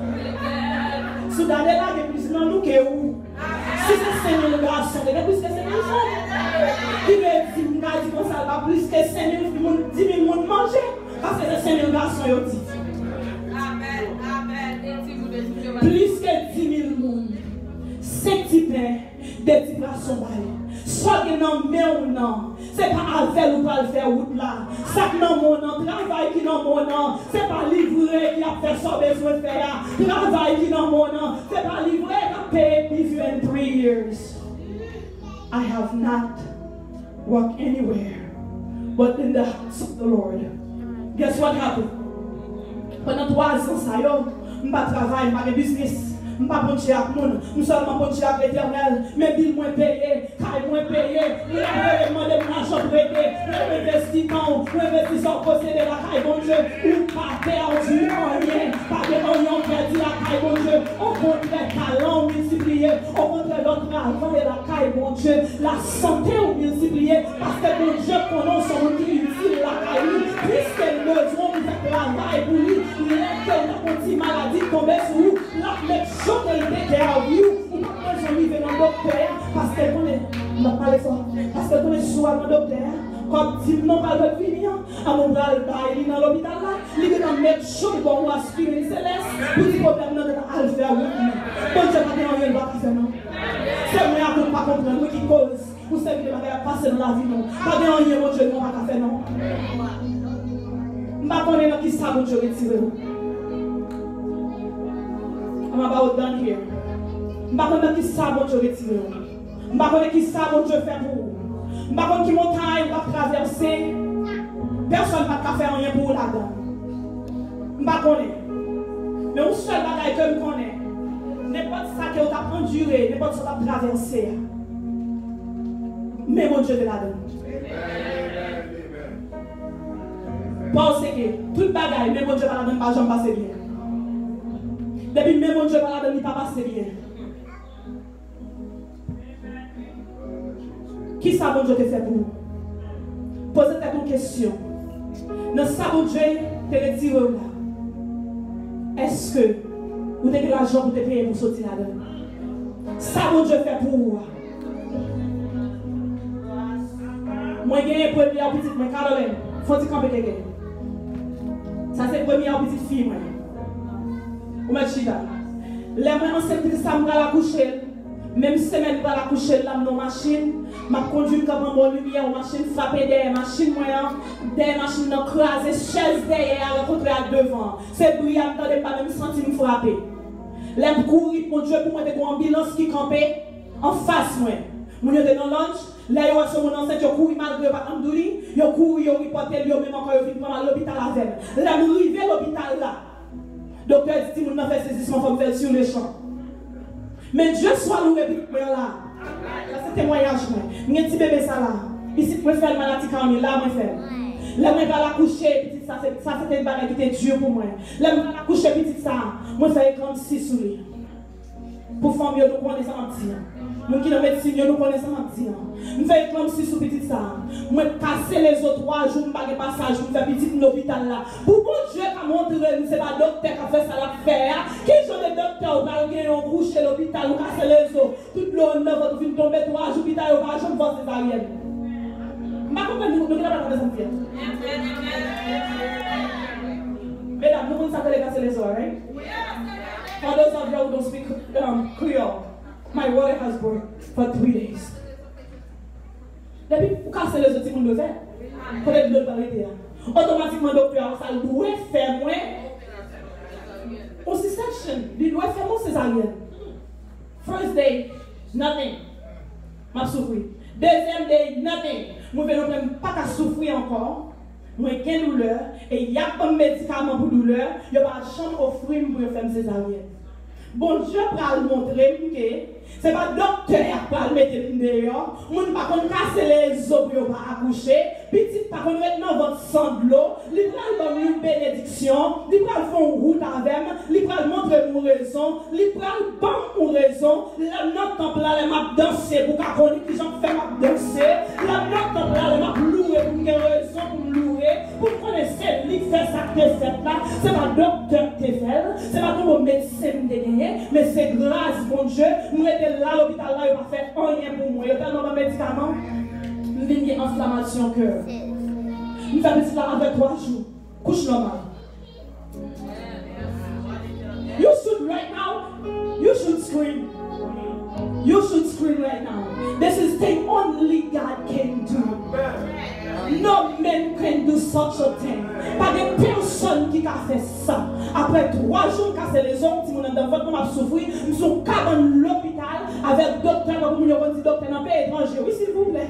Soudade la gen plis nan nou ke ou. Si se senk mil gason, te gen plis ke senk mil fanm. Ki vle di, m ka di konsa, l pa plis ke senk mil moun, dis mil moun manje. Paske se senk mil gason yo di. Plis ke dis mil moun. Senk ti pen, de ti pwason bay. Sa w gen nan men w nan, se pa avè l ou pral fè wout la. Sa k nan men w nan, travay ki nan men w nan, se pa livre ki ap fè sa w bezwen fè a. Travay ki nan men w nan, se pa livre k ap peye bills you in three years. I have not walked anywhere but in the house of the Lord. Guess what happened? Pandan twa zan sa yo, m pa travay, m pa gen biznis, m pa pran tchè ak moun, m sèlman pran tchè ak Letènèl, men bil mwen peye, kay mwen peye, moun ap rele m mande m lajan prete, lè w envesti tan w, ou envesti sa w posede lakay Bondye, ou pa pèdi anyen, pa gen anyen w pèdi lakay Bondye, okontrè, talan w miltipliye, okontrè, lè w travay lakay Bondye, lasante w miltipliye, paske Bondye konnen w se yon moun ki itil lakay li, piske l bezwen w pou fè travay pou li, lè ke w gen yon ti maladi tonbe sou ou, l ap make sure ke l take care of you, ou pa bezwen rive nan doktè, Doktè a, kòb di m non pral fèk vini an, an nou pral bay li nan lopital la, li gentan make sure li ba w aspirin selès pou di pwoblèm nan gentan al fè wout li. Bondye pa gen anyen li pa ka fè non. Se mwen ak ou pa konprann wi ki koz yon seri de bagay ap pase nan lavi nou. Pa gen anyen Bondye nou pa ka fè non. M pa konnen nan kisa Bondye retire w. I'm about done here. M pa konnen nan kisa Bondye retire w. M pa konnen kisa Bondye fè pou ou. M pa konn ki montay ou ap travèse. Pèsonn pa t ka fè anyen pou ou ladan. M pa konnen. Men yon sèl bagay ke m konnen, nenpòt sa ke w t ap andire, nenpòt sa w t ap travèse a, men Bondye te ladan. Pòl se ke tout bagay, men Bondye pa ladan, pa janm pase byen. Depi men Bondye pa ladan, li pa pase byen. Kisa Bondye te fè pou ou? Poze tèt ou kesyon. Nan sa Bondye te retire w la, èske ou te gen lajan pou te peye pou soti ladan? Sa Bondye fè pou ou a? Mwen genyen premye pitit mwen, Caroline. Fò ti kanpe kèkè. Sa se premye pitit fi mwen. Ou mèt chita. Lè mwen ansent pitit sa, m pral akouche l. Menm semèn m pral akouche l la, m nan machin, m ap kondui, m kanpe anba limyè, yon machin frape dèyè machin mwen an, dèyè machin nan kraze, chèz dèyè a rankontre ak devan an. Se bri a m tande, m pa menm santi m frape. Lè m kouri, Bondye pou mwen te gen yon anbilans ki kanpe anfas mwen. Moun yo te nan lounge, lè yo wè se yon moun ansent, yo kouri malgre yo pa t annik di li, yo kouri, yo ripòte l, yo menm ankò yo vin pran m al lopital avè m. Lè m rive lopital la, doktè di timoun nan fè sezisman, fò m fè l sur le champ. Men Dye swa louwe, pitit mwen la. Sa se temwayaj mwen. M gen ti bebe sa la. Isit mwen fè l maladi Carmen, la mwen fè l. Lè mwen pral akouche pitit sa, se, sa se te bagay ki te di pou mwen. Lè mwen pral akouche pitit sa, mwen fè eklanpsi sou li. Pou fanm yo, nou konnen sa m ap di an. Moun ki nan medsin yo, nou konnen sa m ap di an. M fè eklanpsi sou pitit sa. Mwen kase lezo twa jou, m pa gen pasaj pou m fè pitit m lopital la. Pou Bondye ka montre m se pa doktè k ap fè sa l ap fè a, ki jan de doktè ou pral gen yon kouche lopital, ou kase lezo, tout dlo anndan vant ou vin tonbe twa jou pita, yo pa janm fè w sezaryèn? M pa konprann nou, nou gentan pa konprann sa m di a. Medam, nou konn sa k rele kase lezo a, right? For those of y'all who don't speak, um, Creole, my water has broke for three days. Depi ou kase lezo timoun dwe fè, kote dlo l pral rete a, otomatikman doktè a wè sa l dwe fè mwen yon C-section, li dwe fè mwen sezaryèn. First day, nothing. M ap soufri. Dezyèm day, nothing. Mwen vin wè m pa ka soufri ankò. Mwen gen doulè, e y ap ban m medikaman pou doulè, yo pa janm ofri m pou yo fè m sezaryèn. Bondye pral montre m ke se pa doktè a k pral mete m deyò, moun pa konn kase lezo pou yo pa akouche, pitit pa konn ret nan vant san dlo, li pral ban m yon benediksyon, li pral fè yon wout avè m, li pral montre m yon rezon, li pral ban m yon rezon. Lè m nan tanp la, lè m ap danse, pou w ka konnen kijan m fè m ap danse. Lè m nan tanp la, lè m ap louwe, pou m gen rezon pou m louwe, pou m konnen se li k fè sa k te fèt la. Se pa doktè k te fè l, se pa t yon bon medsen m te genyen, men se gras Bondye. M rete la lopital la, yo pa fè anyen pou mwen. Yo tèlman ban m medikaman, m vin gen anflamasyon kè. M fè pitit la apre twa jou. Kouch nòmal. You should right now, you should scream. You should scream right now. This is thing only God can do. No man can do such a thing. Pa gen pèsonn ki ka fè sa. Apre twa jou m kase lezo, timoun anndan vant mwen ap soufri, m sou kabann lopital avèk doktè, tankou moun yo konn di doktè nan peyi etranje. Wi, silvouplè.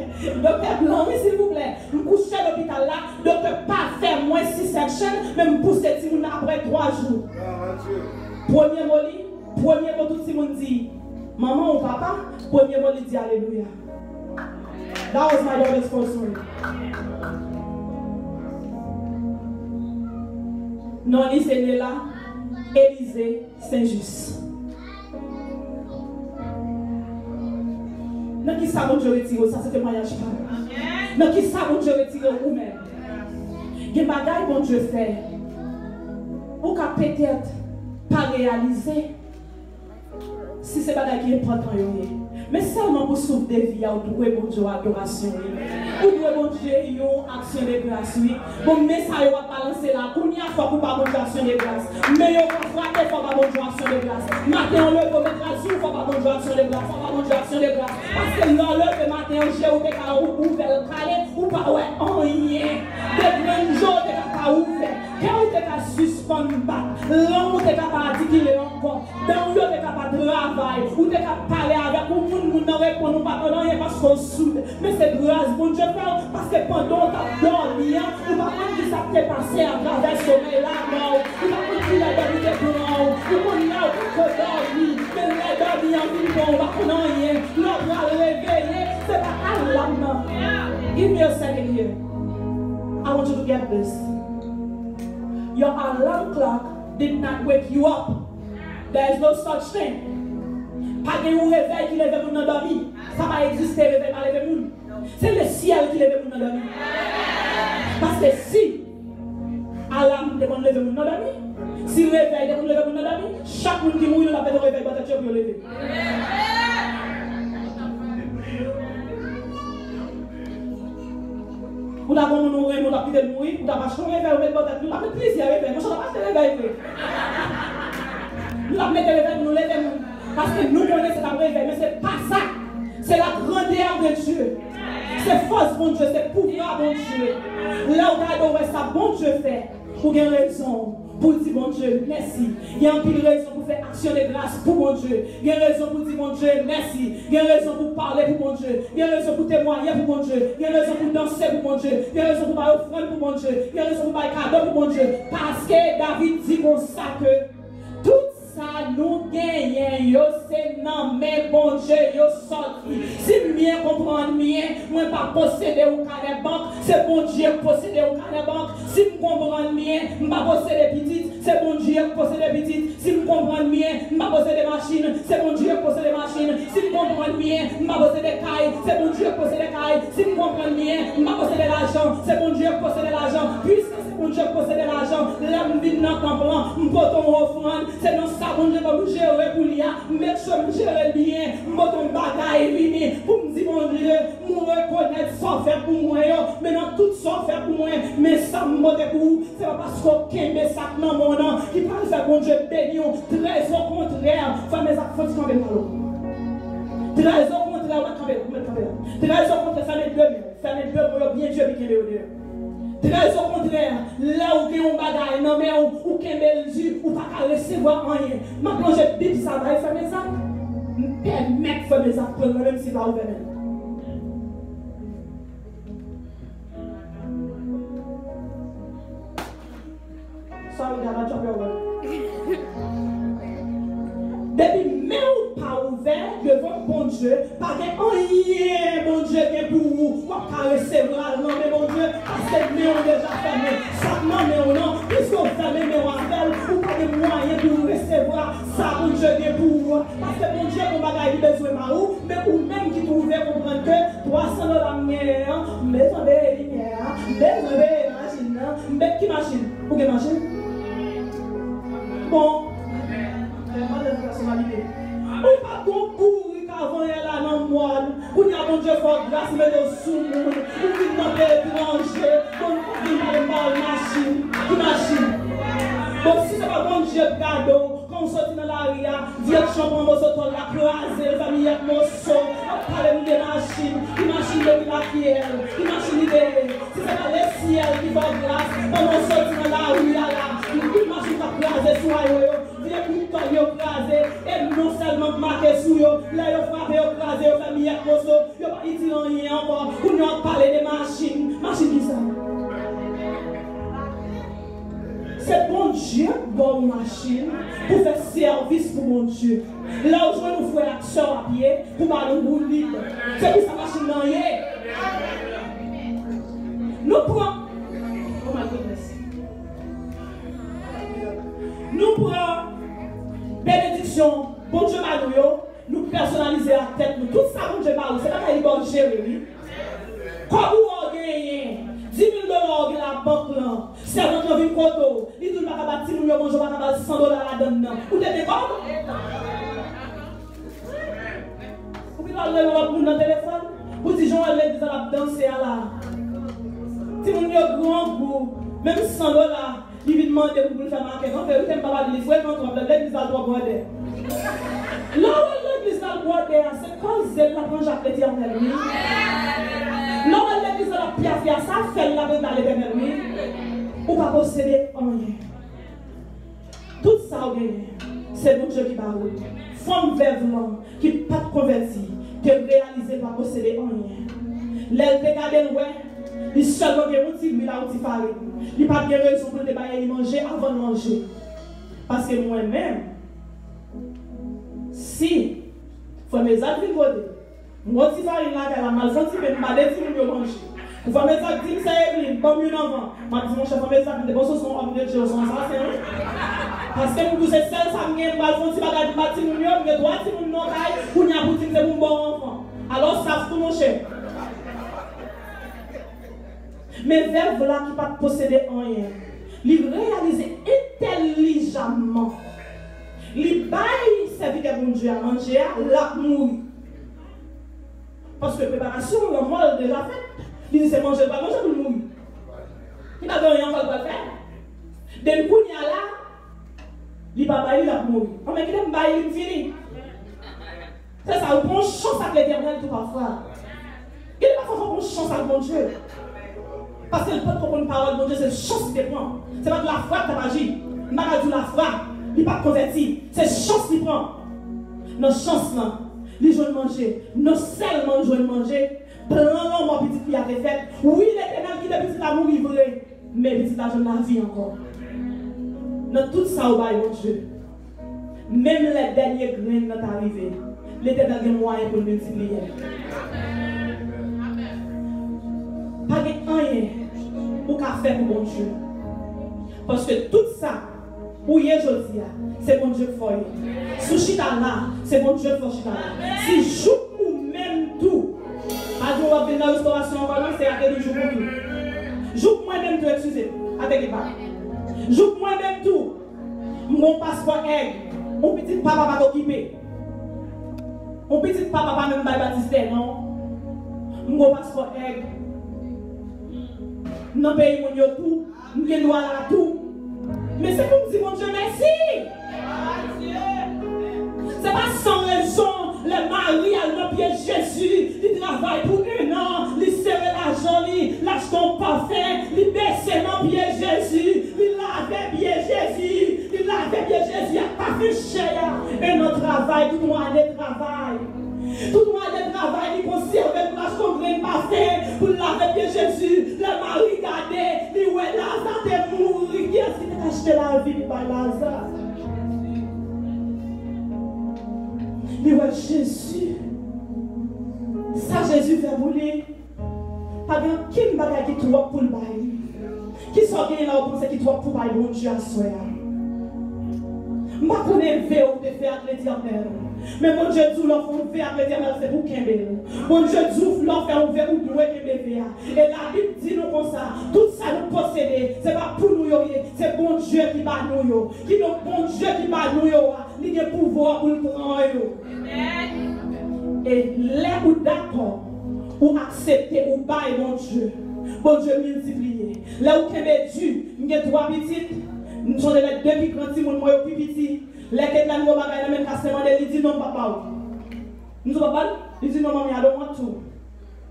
Doktè blan, wi, silvouplè. M kouche lopital la, doktè pa fè mwen C-section, men m pouse timoun nan apre twa jou. Premye mo li, premye mo tout timoun di, manman ou papa, premye mo li di alelouya. That was my daughter's first word. Non li se Nela Elize Saint-Just. Nan ki sa Bondye retire w? Sa se temwayaj pa m. Nan ki sa Bondye retire w ou menm? Gen bagay Bondye fè ou ka petèt pa reyalize si se bagay ki enpòtan yo ye. Men sèlman pou souf de vi a, ou dwe Bondye w adorasyon, wi. Ou dwe Bondye yon aksyon de gras, wi. Bon, men sa yo w ap balanse la. Kounye a, fòk ou ba Bondye aksyon de gras. Men yo ka frape, fò w ba Bondye aksyon de gras. Maten an leve, w met rad sou, fò w ba Bondye aksyon de gras. Fò w ba Bondye aksyon de gras. Paske lè w leve maten an, je w te ka ou-, ouvè l kale, ou pa wè anyen. De grenn je w te ka pa ouvè. Kè w te ka sispann bat. Lang ou te ka pa atikile ankò. Dan w yo te ka pa travay. Ou te ka pale avèk yon moun, moun nan reponn ou pa konn anyen paske w soud. Men se gras Bondye fè w, paske pandan w t ap dòmi an, ou pa konn ki sa k te pase atravè somèy la nan w. Ou pa konn ki lè dòmi te pran w. Ou konn lè w te dòmi, men lè dòmi an vin pran w, ou pa konn anyen. Lè w pral reveye, se pa alam nan. Give me a second here. I want you to get this. Your alarm clock did not wake you up. There is no such thing. Pa gen yon revèy ki leve moun nan dòmi. Sa pa egziste, revèy pa leve moun. Se lesyèl ki leve moun nan dòmi. Paske si alam te konn leve moun nan dòmi, si revèy te konn leve moun nan dòmi, chak moun ki mouri, nou t ap mete revèy bò tèt yo pou yo leve. Ou ta gon moun ou renmen, ou t ap kite l mouri, ou t ap achte yon revèy, ou met bò tèt li, ou t ap met plizyè revèy. Monchè, ou t ap achte revèy vre. Nou t ap mete revèy pou nou leve moun. Paske nou konnen se t ap revèy, men se pa sa. Se la grandeur de Dieu. Se fòs Bondye, se pouvwa Bondye. Lè w gade, w wè sa Bondye fè. Ou gen rezon pou w di Bondye mèsi. Gen anpil rezon pou w fè aksyon de gras pou Bondye. Gen rezon pou w di Bondye mèsi. Gen rezon pou w pale pou Bondye. Gen rezon pou w temwaye pou Bondye. Gen rezon pou w danse pou Bondye. Gen rezon pou w bay ofrann pou Bondye. Gen rezon pou w bay kado pou Bondye. Paske David di konsa ke tout sa nou genyen yo, se nan men Bondye yo sòti. Si m byen konprann byen, mwen pa posede yon kanè bank, se Bondye k posede yon kanè bank. Si m konprann byen, m pa posede pitit, se Bondye k posede pitit. Si m konprann byen, m pa posede machin, se Bondye k posede machin. Si m konprann byen, m pa posede kay, se Bondye k posede kay. Si m konprann byen, m pa posede lajan, se Bondye k posede lajan. Piske se Bondye k posede lajan, lè m vin nan tanp lan, m pote yon ofrann, se nan sa Bondye ban m jere pou li a, m make sure m jere l byen, m pote yon bagay vini pou m di Bondye, m rekonèt sa w fè pou mwen yo, men nan tout sa w fè pou mwen, men sa m pote pou ou, se pa paske w kenbe sa k nan men w nan ki pral fè Bondye beni w. Trè okontrè, fè mezanmi, fò ti kanpe m alo. Trè okontrè, w mèt kanpe la, w mèt kanpe la. Trè okontrè, fèmen de men w, fèmen de men w yo byen dye epi kenbe yo deyò. Trè okontrè, lè w gen yon bagay nan men w, ou kenbe l di, ou pa ka resevwa anyen. M ap lonje Bib sa bay frè Mezak. M pèmèt frè Mezak pran l, menm si l pa ouvè men l. Sorry, God, I drop your word. Depi men w pa ouvè devan Bondye, pa gen anyen Bondye gen pou ou. W ap ka resevwa l nan men Bondye, paske men w deja fèmen. Sa k nan men w nan, piske w fèmen men w avè l, ou pa gen mwayen pou w resevwa sa Bondye gen pou ou a. Paske Bondye gon bagay li bezwen ba ou, men ou menm ki twouve konprann ke twa san dola m genyen an, m bezwen peye limyè a, m bezwen peye machin nan, m be-, ki machin? Ou gen machin? Bon. Lè m pale de pèsonalite. Ou pa t gon bourik avan yè la nan mòn. Kounye a Bondye fè w gras, mete w sou moun. Ou vin nan peyi etranje. Bon, ou vin pale m pawòl machin. Ki machin? Bon, si se pa Bondye k gade w, kan w soti nan lari a, vyèt chan pran moso tòl la, kraze l, fè miyèt moso. W ap pale m de machin. Ki machin de kilakyèl? Ki machin li te ye? Si se pa lesyèl ki fè w gras, pandan w soti nan lari a la, tout machin k ap kraze sou highway yo, vye bout tòl yo kraze, e non sèlman k make sou yo, lè yo frape yo kraze, yo fè miyèt moso, yo pa itil anyen ankò. Kounye a w ap pale de machin. Machin kisa? Se Bondye k ba w machin pou fè sèvis pou Bondye. Lè w jwenn yon frè ak sè w ap ye, pou ba nou woulib. Se pou sa machin nan ye. Nou pran, oh my goodness. Nou pran benediksyon Bondye ba nou yo, nou pèsonalize ak tèt nou. Tout sa Bondye ba ou, se bagay li ba w jere, wi. Kòb ou a w genyen, di mil dola w gen la bank lan, sèvant lan vin kote w, li di w pa ka ba timoun yo manje, w pa ka ba l san dola ladann nan. Ou te gen kòb? Ou vin al rele lòt moun nan telefòn, Pou di jan w wè legliz la ap danse a la. Timoun yo grangou, menm san dola, li vin mande pou, pou l fè makèt. An verite, m pa ba li frekan twòp, legliz la twò bwòdè. Lè w wè legliz la bwòdè a, se koze l ap ranje ak Letènèl, wi. Lè w wè legliz la ap pyafya, sa fè l ap rete a Letènèl, wi. Ou pa posede anyen. Tout sa w genyen, se Bondye ki ba ou. Fanm vèv lan, ki pa t konvèti, te reyalize l pa posede anyen. Lè l te gade, l wè, li sèlman gen yon ti lwil ak yon ti farin. Li pa t gen rezon pou l te bay li manje avan l manje. Paske mwen menm, si frè Mezak vin kote m, m gon ti farin lakay la, m al fè yon ti pen, m ba de timoun yo manje. Pou frè Mezak di m, sè Evelyn, ban m youn anvan. M ap di, monchè, frè Mezak, m te panse w se yon òm de Dye, w se yon asasen, wi. Paske m di w se sèl sa m gen, m pral fè yon ti bagay pou m ba timoun yo, m gen twa timoun nan kay, kounye a pou di m se pou m ba w anvan. Alò, sa fou, monchè. Men vèv la ki pa t posede anyen, li reyalize entèlijamman, li bay sèvitè Bondye a manje a, l ap mouri. Paske preparasyon lanmò l deja fèt. Li di se manje l pral manje pou l mouri. Li pa gen anyen ankò l pral fè. Den kounye a la, li pa bay li, l ap mouri. Anben, kite m bay li, m fini. Se sa, ou pran yon chans ak Letènèl tou pafwa. Gen de pafwa fò w pran yon chans ak Bondye. Paske l potko konn pawòl Bondye, se chans li te pran. Se pa t lafwa k t ap aji. M pa ka di w lafwa, li pa t konvèti. Se chans li pran. Nan chans lan, li jwenn manje. Non sèlman l jwenn manje, plan lanmò pitit li a te fèt. Wi, Letènèl kite pitit la mouri vre. Men pitit la jwenn lavi ankò. Nan tout sa ou bay Bondye, menm lè dènye grenn nan ta rive, Letènèl gen mwayen pou l miltipliye l. Pa gen anyen ou ka fè pou Bondye. Paske tout sa ou ye jodi a, se Bondye k fè w ye. Si w chita la, se Bondye k fè w chita la. Si jouk ou menm tou, pa di w ap vin nan restorasyon ankò non, se ate di jouk ou tou. Jouk mwen menm tou, eskize m, ate ki pa. Jouk mwen menm tou, m gon paspò èg, yon pitit papa pa t okipe. Yon pitit papa pa menm bay batistè non. M gon paspò èg. Nan peyi moun yo tou, m gen dwa la tou. Men se pou m di Bondye mèsi. Se pa san rezon lè Mari al nan pye Jezi, li travay pou en an, li sere lajan li, l achte yon pafen, li bese nan pye Jezi, li lave pye Jezi, li lave pye Jezi ak pafen chè a. En an travay, tout yon ane travay. Tout yon ane travay, li konsève l pou l achte yon grenn pafen pou l lave pye Jezi. Lè Mari gade, li wè Laza te mouri. Kiyès ki te ka achte lavi pou bay Laza? Li wè Jezi. Sa Jezi fè pou li. Pa gen okenn bagay ki twòp pou l bay li. Kisa w genyen la ou panse ki twòp pou bay Bondye aswè a? M pa konnen ve ou te fè ak Letènèl, men Bondye di w lè w fè yon ve ak Letènèl, se pou w kenbe l. Bondye di w lè w fè yon ve, ou dwe kenbe ve a. E Labib di nou konsa, tout sa nou posede, se pa pou nou yo ye, se Bondye ki ba nou yo. Kidonk, Bondye ki ba nou yo a, li gen pouvwa pou l pran yo. E lè ou dakò, ou aksepte, ou bay Bondye, Bondye miltipliye. Lè ou kenbe di, m gen twa pitit, m sonje lè de pi gran timoun mwen yo pi piti, lè Ketlèn gon bagay nan men l, Kasten mande, li di non, m p ap ba ou. M di w p ap ba l? Li di non, mommy, I don't want to.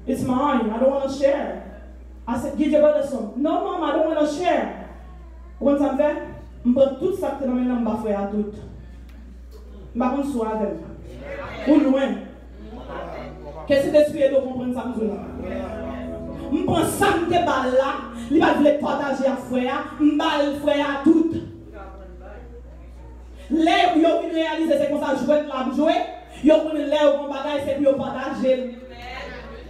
It's mine. I don't wanna share. I said, give your brother some. No, mom, I don't wanna share. Ou konn sa m fè? M pran tout sa k te nan men l lan, m ba frè a tout. M pa konn si w avè m. Ou lwen. Ke Sentespri ede w konprann sa m di w la. M pran sa m te ba l la, li pa t vle pataje ak frè a, m ba l frè a tout. Lè yo vin reyalize se konsa jwèt la ap jwe, yo konnen lè yo gon bagay se pou yo pataje l.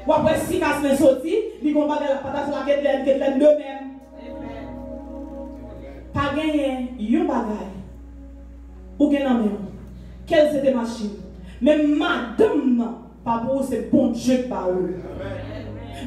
W ap wè si Kasten soti, li gon bagay l ap pataje l ak Ketlèn, Ketlèn de menm. Pa genyen yon bagay ou gen nan men w. Kèl se te machin. Menm madanm nan, pa pou ou, se Bondye k ba ou l.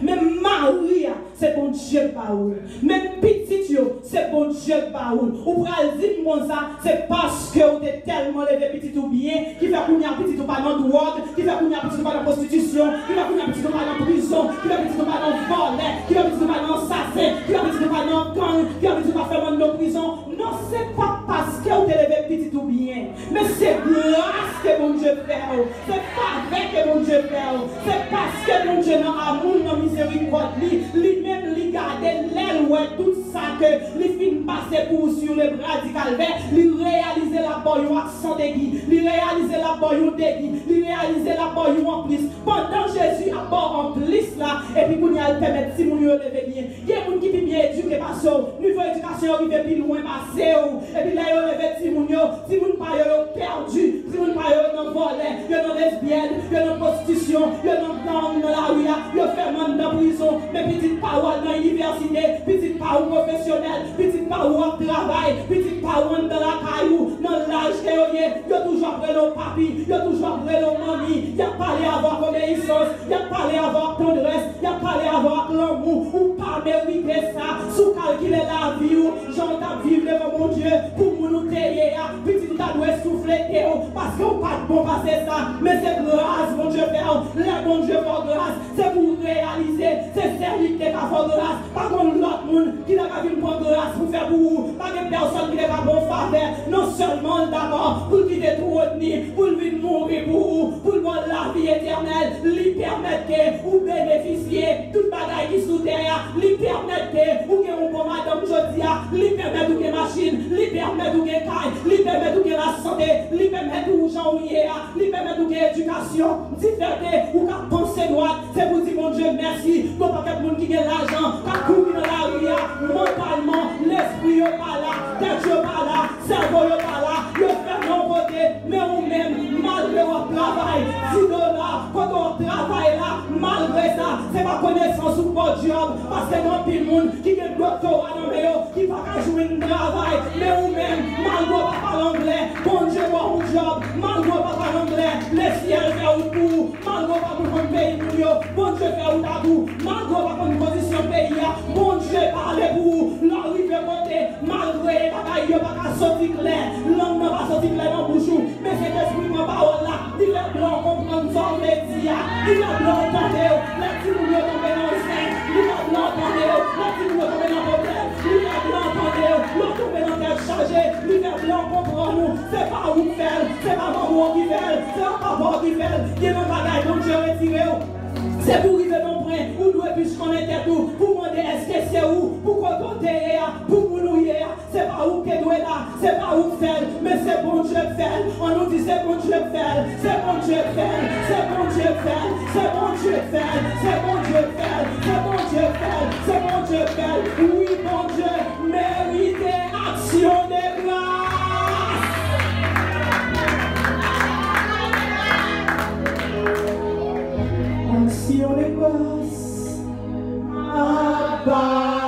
Menm mari a, Se Bondye k ba ou l. Menm pitit yo, se Bondye k ba ou l. Ou pral di m konsa, se paske ou te tèlman leve pitit ou byen, ki fè kounye a pitit ou pa nan dwòg, ki fè kounye a pitit ou pa nan pwostitisyon, ki fè kounye a pitit ou pa nan prizon, ki fè pitit ou pa nan vòlè, ki fè pitit ou pa nan asasen, ki fè pitit ou pa nan gang, ki fè pitit ou pa fè moun nan prizon. Non, se pa paske ou te leve pitit ou byen, men se gras ke Bondye fè w. Se favè ke Bondye fè w. Se paske Bondye nan amou l, nan mizerikòd li, li menm li gade, lè l wè tout sa ke li fin pase pou ou sou le bra di Kalvè, li reyalize l ap ba w yon aksan egi, li reyalize l ap ba w yon degi, li reyalize l ap ba w yon anplis. Pandan Jezi ap ba w anplis la, epi kounye a l pèmèt timoun yo leve byen. Gen moun ki pi byen edike pase w, nivo edikasyon yo rive pi lwen pase w. Epi lè yo leve timoun yo, timoun pa yo yo pèdi, timoun pa yo yo nan vòlè, yo nan lesbyèn, yo nan pwostitisyon, yo nan gang nan lari a, yo fèmen anndan prizon. Men pitit pa w al nan inivèsite, pitit pa w pwofesyonèl, pitit pa w ap travay, pitit pa w anndan lakay ou, nan laj ke yo ye, yo toujou ap rele w papi, yo toujou ap rele w manmi, y ap pale avè w ak obeyisans, y ap pale avè w ak tandrès, y ap pale avè w ak lanmou. Ou pa merite sa. Si w kalkile lavi w, jan w t ap viv devan Bondye, pou moun ou te ye a, pitit ou ta dwe souflete w, paske w pa t bon pase sa. Men se gras Bondye fè w. Lè Bondye fè w gras, se pou w reyalize, se sèl li ki te ka fè w gras. Pa gen lòt moun ki ta ka vin pran gras pou fè pou ou. Pa gen pèsonn ki te ka ba w favè. Non sèlman l dakò pou l kite twòn li, pou l vin mouri pou ou, pou l ba w lavi etènèl, li pèmèt ke ou benefisye tout bagay ki sou tè a, li pèmèt ke ou gen yon bon madanm jodi a, li pèmèt ou gen machin, li pèmèt ou gen kay, li pèmèt ou gen lasante, li pèmèt ou jan ou ye a, li pèmèt ou gen edikasyon. Di fète ou ka panse dwat, se pou di Bondye mèsi. Gon pakèt moun ki gen lajan, k ap kouri nan lari a, mantalman, lespri yo pa la, tèt yo pa la, sèvo yo pa la, yo fèmen yon kote. Men ou menm, malgre w ap travay dis dola, kote w ap travay la, malgre sa, se pa konesans ou k ba w djòb, paske gen anpil moun ki gen doktora nan men yo, ki pa ka jwenn travay. Men ou menm, malgre w pa pale anglè, Bondye ba w yon djòb. Malgre w pa pale anglè, lesyèl fè wout pou ou. Malgre w pa konprann peyi moun yo, Bondye fè wout ak ou. Malgre w pa konn pozisyon peyi a, Bondye pale pou ou. Lè w rive kote, malgre bagay yo pa ka soti klè, lang nan pa soti klè nan bouch ou, men Sentespri pran pawòl la, li fè blan konprann sa w vle di a, li fè blan tande w. Lè timoun yo tonbe nan zen, li fè blan tande w. Lè timoun yo tonbe nan pwoblèm, li fè blan tande w. Lè w tonbe nan tèt chaje, li fè blan konprann ou. Se pa ou k fè l, se pa manman w ki fè l, se pa papa w ki fè l. Gen nan bagay Bondye retire w. Se pou rive nan pwen ou dwe plis konnen tèt ou, pou mande èske se ou, pou kote w te ye a, pou moun ou ye a. Se pa ou k te dwe la, se pa ou k fè l, men se Bondye k fè l. Ann nou di se Bondye k fè l, se Bondye k fè l, se Bondye k fè l, se Bondye k fè l, se Bondye k fè l, se Bondye k fè l, se Bondye k fè l. Wi, Bondye merite aksyon de gras. Aksyon de gras. Aba.